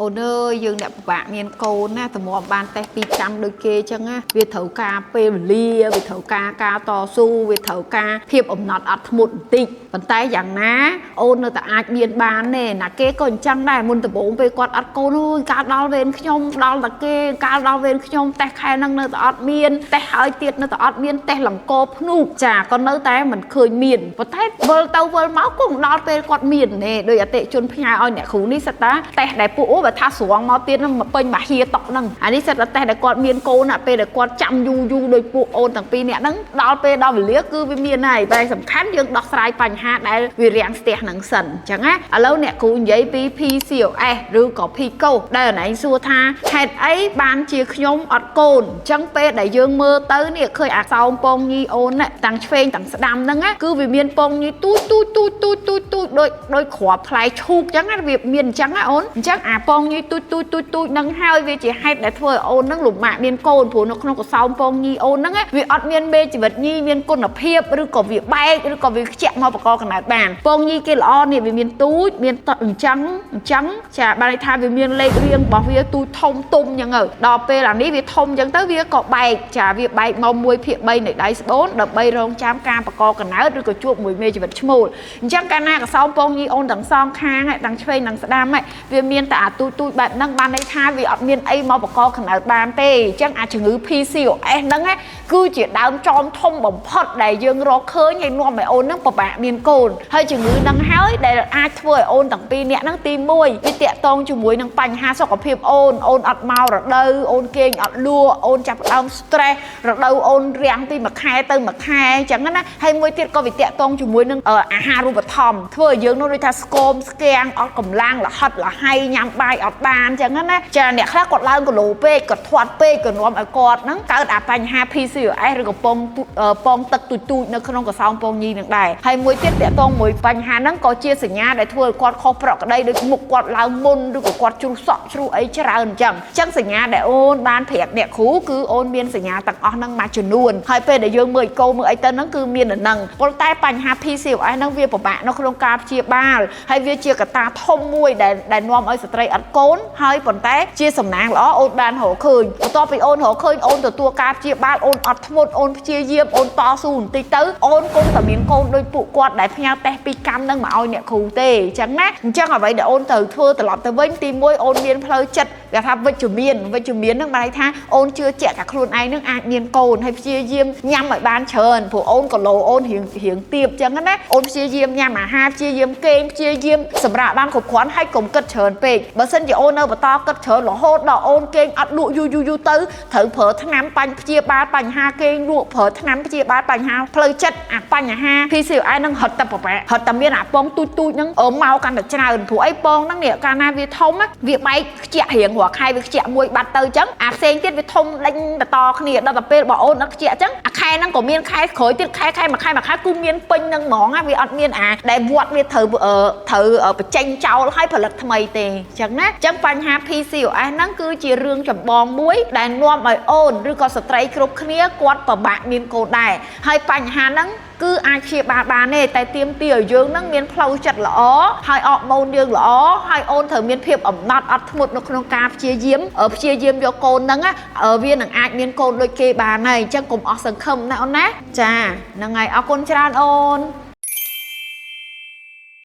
អូនអើយយើងអ្នកពិបាកមានកូនណាតម្រាំបានតេស្តពីរចាំដូចគេអញ្ចឹងណាវាត្រូវការពេលវេលាវាត្រូវការការតស៊ូវាត្រូវការភាពអំណត់អត់ធ្មត់បន្តិចប៉ុន្តែយ៉ាងណាអូននៅតែអាចមានបានទេណាគេក៏អញ្ចឹងដែរមុនដំបូងពេលគាត់អត់កូនអូយកាលដល់វេនខ្ញុំដល់តែគេកាលដល់វេនខ្ញុំតេស្តខែហ្នឹងនៅតែអត់មានតេស្តហើយទៀតនៅតែអត់មានតេស្តលង្កភ្នូកចាក៏នៅតែមិនឃើញមានប៉ុន្តែវិលទៅវិលមកគង់ដល់ពេលគាត់មានទេដោយអតិជនផ្ញើឲ្យអ្នកគ្រូនេះសិតតាតេស្តដែលពួកអូបើថាស្រងមកទៀតហ្នឹងមកពេញមកហៀតុកហ្នឹងអានេះសិតតែតេស្តដែលគាត់មានកូនណាពេលដែលគាត់ចាំយូរយូរដោយពួកអូនទាំងពីរនាក់ហ្នឹងដល់ពេលដល់វេលាគឺវាមានហើយតែសំខាន់យើងដោះស្រាយបញ្ហាដែលវារាំងស្ទះហ្នឹងសិនអញ្ចឹងណាឥឡូវអ្នកគ្រូនិយាយពី PCOS ឬក៏ PCOS ដែលអនឯងសួរថាហេតុអីបានជាខ្ញុំអត់កូនអញ្ចឹងពេលដែលយើងមើលទៅនេះឃើញអាសោមពងញីអូនតាំងឆ្វេងតាំងស្ដាំហ្នឹងណាគឺវាមានពងញីទូចទូចទូចទូចទូចទូចដូចដូចគ្រាប់ផ្លែឈូកអញ្ចឹងណាវាមានអញ្ចឹងណាអូនអញ្ចឹងអាពងញីទូចទូចទូចទូចហ្នឹងហើយវាជាហេតុដែលធ្វើឲ្យអូនហ្នឹងលំបាកមានកូនព្រោះនៅក្នុងកសោមពងញីអូនហ្នឹងវាអត់មានមេជីវិតញីមានគុណភាពឬក៏វាបែកឬក៏វាខ្ជាក់មកបកកណៅបានពងញីគេល្អនេះវាមានទូចមានអញ្ចឹងអញ្ចឹងចាបានន័យថាវាមានលេខរៀងរបស់វាទូចធំទុំអញ្ចឹងទៅដល់ពេលអានេះវាធំអញ្ចឹងទៅវាក៏បែកចាវាបែកមក1/3នៃដៃស្បូនដើម្បីរងចាំការបកកណៅឬក៏ជួបមួយមេជីវិតឈ្មោលអញ្ចឹងកាលណាកសោមពងញីអូនទាំងសងខាងទាំងឆ្វេងទាំងស្ដាំវាមានតែអាទូចទូចបែបហ្នឹងបានន័យថាវាអត់មានអីមកបកកណៅបានទេអញ្ចឹងអាជំងឺ PCOS ហ្នឹងគឺជាដើមចមធំបំផុតដែលយើងរកឃើញហើយនាំឲ្យអូនហ្នឹងពិបាកមានកូនហើយជំងឺហ្នឹងហើយដែលអាចធ្វើឲ្យអូនទាំងពីរនាក់ហ្នឹងទី1វាតាក់ទងជាមួយនឹងបញ្ហាសុខភាពអូនអូនអត់មករដូវអូនគេងអត់លក់អូនចាប់ផ្ដើម stress រដូវអូនរាំងពីមួយខែទៅមួយខែអញ្ចឹងណាហើយមួយទៀតក៏វាតាក់ទងជាមួយនឹងអាហារូបត្ថម្ភធ្វើឲ្យយើងនោះដូចថាស្គមស្គាំងអត់កម្លាំងលហិតលហៃញ៉ាំបាយអត់បានអញ្ចឹងណាចាអ្នកខ្លះគាត់ឡើងគីឡូពេកគាត់ធាត់ពេកក៏នាំឲ្យគាត់ហ្នឹងកើតអាបញ្ហា PCOS ឬក៏ពងទឹកទូចទូចនៅក្នុងកសោមពងញីនឹងដែរហើយមួយទៀតតាក់ទងមួយបញ្ហាហ្នឹងក៏ជាសញ្ញាដែលធ្វើឲ្យគាត់ខុសប្រក្រតីដូចមុខគាត់ឡើងមុនឬក៏គាត់ជ្រុះសក់ជ្រុះអីច្រើនអញ្ចឹងអញ្ចឹងសញ្ញាដែលអូនបានប្រាប់អ្នកគ្រូគឺអូនមានសញ្ញាទាំងអស់ហ្នឹងមួយចំនួនហើយពេលដែលយើងមើលអេកូមើលអីទៅហ្នឹងគឺមាននៅហ្នឹងប៉ុន្តែបញ្ហា PCOS ហ្នឹងវាពិបាកនៅក្នុងការព្យាបាលហើយវាជាកត្តាធំមួយដែលនាំឲ្យស្ត្រីអត់កូនហើយប៉ុន្តែជាសំណាងល្អអូនបានរកឃើញបន្ទាប់ពីអូនរកឃើញអូនទទួលការព្យាបាលអូនអត់ធ្មត់អូនព្យាយាមអូនតស៊ូបន្តិចទៅអូនគង់តែមានកូនដូចពួកគាត់ដែលផ្ញើតេស្តពីកម្មនឹងមកឲ្យអ្នកគ្រូទេអញ្ចឹងណាអញ្ចឹងអ្វីដែលអូនត្រូវធ្វើត្រឡប់ទៅវិញទី1អូនមានផ្លូវចិត្តគេថាវិជ្ជមានវិជ្ជមានហ្នឹងបានន័យថាអូនជឿជាក់ថាខ្លួនឯងនឹងអាចមានកូនហើយព្យាយាមញ៉ាំឲ្យបានច្រើនព្រោះអូនគីឡូអូនរៀងទៀបអញ្ចឹងណាអូនព្យាយាមញ៉ាំអាហារព្យាយាមគេងព្យាយាមសម្រាប់បានគ្រប់គ្រាន់ហើយកុំគិតច្រើនពេកបើសិនជាអូននៅបន្តគិតច្រើនរហូតដល់អូនគេងអត់លក់យូរយូរយូរទៅត្រូវប្រើថ្នាំបាញ់ព្យាបាលបញ្ហាគេងលក់ប្រើថ្នាំព្យាបាលបញ្ហាផ្លូវចិត្តអាបញ្ហា PCOS ហ្នឹងរត់តែប្របាក់រត់តែមានអាពងទូចទូចហ្នឹងមកកាន់តែច្រើនព្រោះអីពងហ្នឹងនេះកាលណាវាធំវាបែកខ្ជាក់រៀងរាល់ខែវាខ្ជាក់មួយបាត់ទៅអញ្ចឹងអាផ្សេងទៀតវាធំដេញបន្តគ្នាដល់តែពេលបើអូនអត់ខ្ជាក់អញ្ចឹងអាខែហ្នឹងក៏មានខែក្រោយទៀតខែខែមួយខែមួយខែគឺមានពេញហ្នឹងហ្មងវាអត់មានអាដែលវត្តវាត្រូវបញ្ចេញចោលឲ្យផលិតថ្មីទេអញ្ចឹងណាអញ្ចឹងបញ្ហា PCOS ហ្នឹងគឺជារឿងចម្បងមួយដែលនាំឲ្យអូនឬក៏ស្ត្រីគ្រប់គ្នាគាត់ពិបាកមានកូនដែរហើយបញ្ហាហ្នឹងគឺអាចព្យាបាលបានទេតែទាមទារឲ្យយើងនឹងមានផ្លូវចិត្តល្អហើយអរម៉ូនយើងល្អហើយអូនត្រូវមានភាពអំណត់អត់ធ្មត់នៅក្នុងការព្យាយាមយកកូនហ្នឹងវានឹងអាចមានកូនដូចគេបានហើយអញ្ចឹងកុំអស់សង្ឃឹមណាអូនណាចាហ្នឹងហើយអរគុណច្រើនអូន